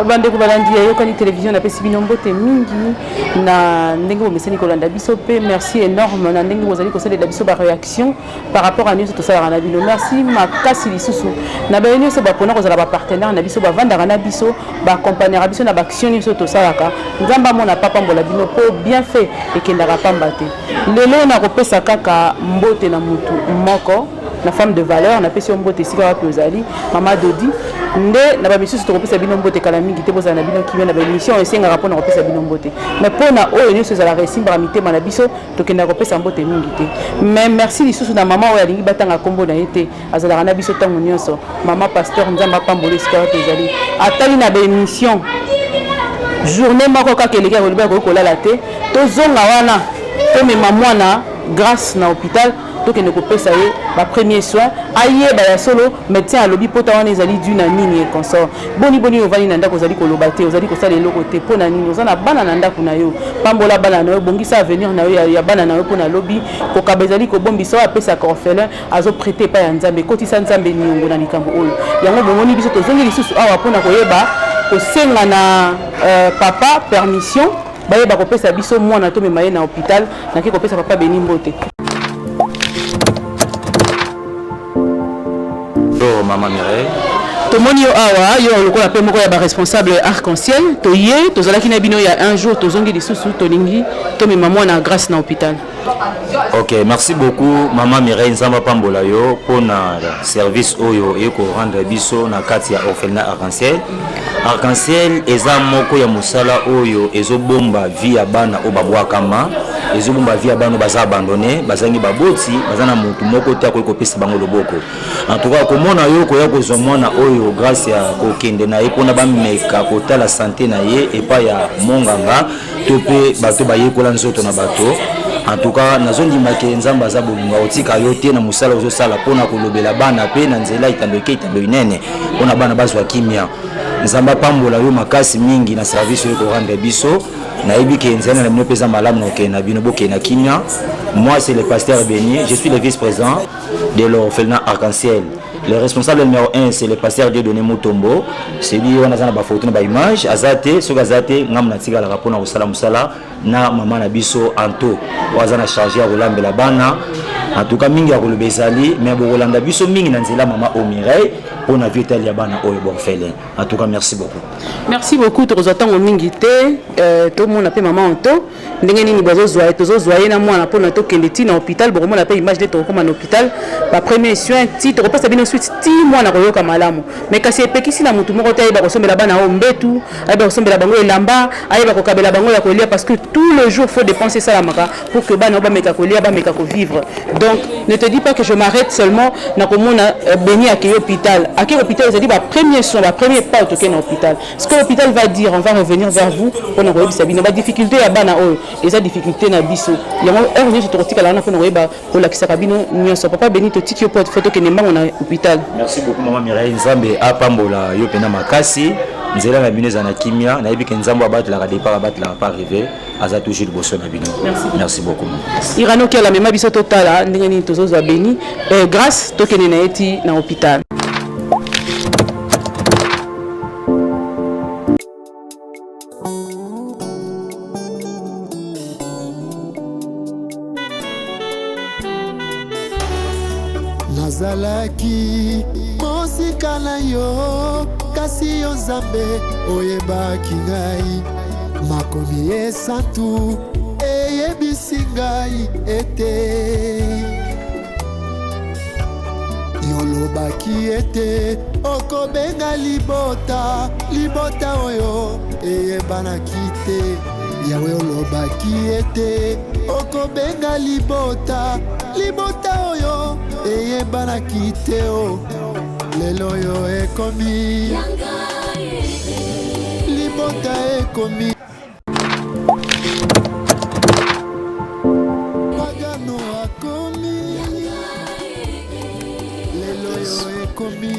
Bandeko balandi ya Yokani Television, napesi bino mbote mingi na ndenge bomesani kolanda biso mpe merci énorme na ndenge bozali kosalela biso ba réaction par rapport à nyonso tosalaka na bino. Merci makasi lisusu na baye nyonso bapona kozala ba partenaire na biso, bavandaka na biso, baaccompagnaka biso na baaction nyonso tosalaka. Nzambe amona papambola bino mpo bien fait ekendaka pamba te. Lelo nakopesa kaka mbote na mutu moko, na femme de valeur. Napesi yo mbote esika wapi ozali, mama Dodi. Nde na bamisusu tokopesa bino mbote kala mingi te. Bozala na bino kimia na baémission esengaka mpona kopesa bino mbote, mais mpona oyo nyonso ezalaka esimbaka mitema na biso, tokendaka kopesa mbote mingi te. Mais merci lisusu na mama oyo alingi batanga nkombo na ye te, azalaka na biso ntango nyonso, mama pasteur. Nzambe apambola esika wapi ezali. Atali na baémission, journée moko kaka eleki, akoloba akoki kolala te. Tozonga wana, tomema mwana Grâce na hôpital, tokende kopesa ye bapremier soin, ayeba ya solo médecin alobi pota wana ezali dû na nini et consort. Boni boni ovandi na ndako, ozali koloba te, ozali kosala eloko te, mpo na nini? Oza na bana na ndako na yo, pambola bana na yo, bongisa avenir na yo ya bana na yo mpo na lobi. Kokaba ezali kobombisa. Oyo apesaka orphelin azoprêter epai ya Nzambe. Ekotisa Nzambe niongo na likambo oyo. Yango bomoni biso tozongi lisusu awa mpona koyeba kosenga na papa permission, bayeba kopesa biso mwana, tomema ye na hôpital. Nake kopesa papa Beni mbote. Bonjour mama Mireille. Tomoni yo awa, yo lokola mpe moko ya baresponsable Arc-en-Ciel. Toye, tozalaki na bino ya un jour, tozongi lisusu, tolingi tomema mwana Grâce na hôpital. Ok, merci beaucoup mama Mireille. Nzambe apambola yo mpona service oyo ekorendre biso na kati ya orphelinat Arc-en-Ciel. Arc-en-Ciel eza moko ya mosala oyo ezobomba vie ya bana oyo babwakama, ezobomba vie ya bana oyo baza abandonné, bazangi baboti, baza na motu moko te akoki kopesa bango loboko. En tout cas, komona yo koya kozwa mwana oyo Grâce ya kokende na ye mpona bameka kotala santé na ye epai ya monganga to mpe bato bayekola nzoto na bato, en tout cas nazondima ke Nzambe aza bolingo, akotika yo te na mosala ozosala mpona kolobela bana mpe na nzela etando eke etando inene mpona bana bazwa kimia. Nzambe apambola yo makasi mingi na service oyo korendre biso. Nayebi ke nzela na bino mpe eza malamu na kokende na bino. Bokende na kimia. Moi, c'est le pasteur Béni, je suis le vice-président de l'orphelinat Arc-en-Ciel. Le responsable numéro 1, c'est le pasteur Dieudonné Mutombo. C'est lui wana aza na bafoto na baimage. Aza te, soki aza te, ngambo natikalaka mpona kosala mosala na mama na biso Anto oyo aza na charge ya kolambela bana. En tout cas, mingi ya koloba ezali, mais bokolanda biso mingi na nzela mama Omireille mpona vie etali ya bana oyo baorphelin. En tout cas, merci beaucoup. Merci beaucoup. Tokozwa ntango mingi te, tomona mpe mama Anto ndenge nini bazozwa ye. Tozozwa ye na mwana mpona tokende ti na hôpital. Bokomona mpe image nde tokokóma na hôpital, bapremier soin, ti tokopesa bino suite ti mwana koyoka malamu. Mais kasi epekisi na motu moko te ayeba kosombela bana oyo mbetu, ayeba kosombela bango elamba, ayeba kokabela bango ya kolia, parce que tout le jour faut dépense esalamaka pour que bana oyo bameka kolia, bameka kovivre. Donc ne te dis pas que je m'arrête seulement na komona Beni akei hôpital. Akei hôpital ezali bapremier soin, bapremier pas. Tokei na hôpital, ce que l'hôpital va dire, on va revenir vers vous mpona koyebisa bino badifficulté ya bana oyo. Eza difficulté na biso yango. Heure nyonso tokotikala wana mpona koyeba kolakisaka bino nyonso. Papa Beni, totiki yo po fo tokende mbango na hôpital. Merci beaucoup mama Mireille. Nzambe apambola yo mpena makasi. Nzela na bino eza na kimia. Nayebi ke Nzambe abatelaka départ, abatelaka pa arrivé, aza toujours liboso na bino. Merci beaucoup. Irano Kiala, mema biso totala ndenge nini tozozwa Beni, Grâce, tokende na ye ti na hôpital. Nazalaki mosika na yo, kasi yo Nzambe oyebaki ngai. Makomi esantu eyebisi ngai ete yolobaki ete okobenga libota, libota oyo eyebanaki te. Yawe, olobaki ete okobenga libota, libota oyo eyebanaki te. O lelo oyo ekomi libota, ekomi pagano, akomi lelo oyo ekomi.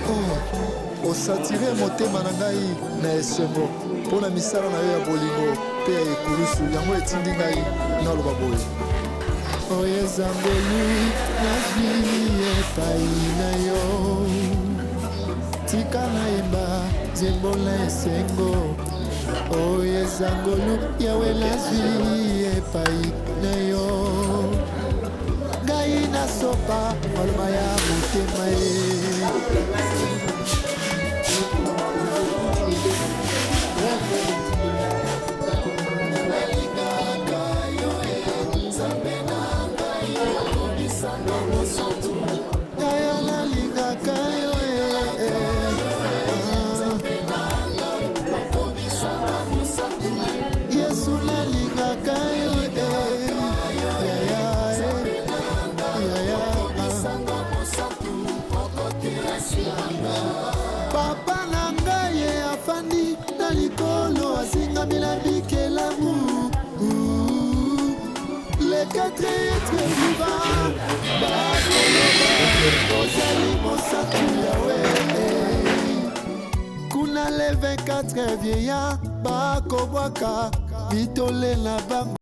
Oh, osatire motema na ngai na esengo mpo na misala na yo ya bolingo mpe ya ekulusu. Yango etindi ngai naloba boye: oyo eza ngolu nazwi epai na yo. Tika nayemba nzembo na esengo oyo eza ngolu Yawe nazwi epai na yo. Ngai nasopa maloba ya motema ye. Nalingaka yo e Nzambe na ngai okomisanga mosantu. Yaya nalingaka yo e Yesu nalingaka yo e Yaya e Yaya. Papa na ngai ye afandi na likolo azingami na bikelamu. Les quatre êtres vivants bakoloba ozali mosantu Yawe. Kuna les 24 vieillards bakobwaka bitole na bango.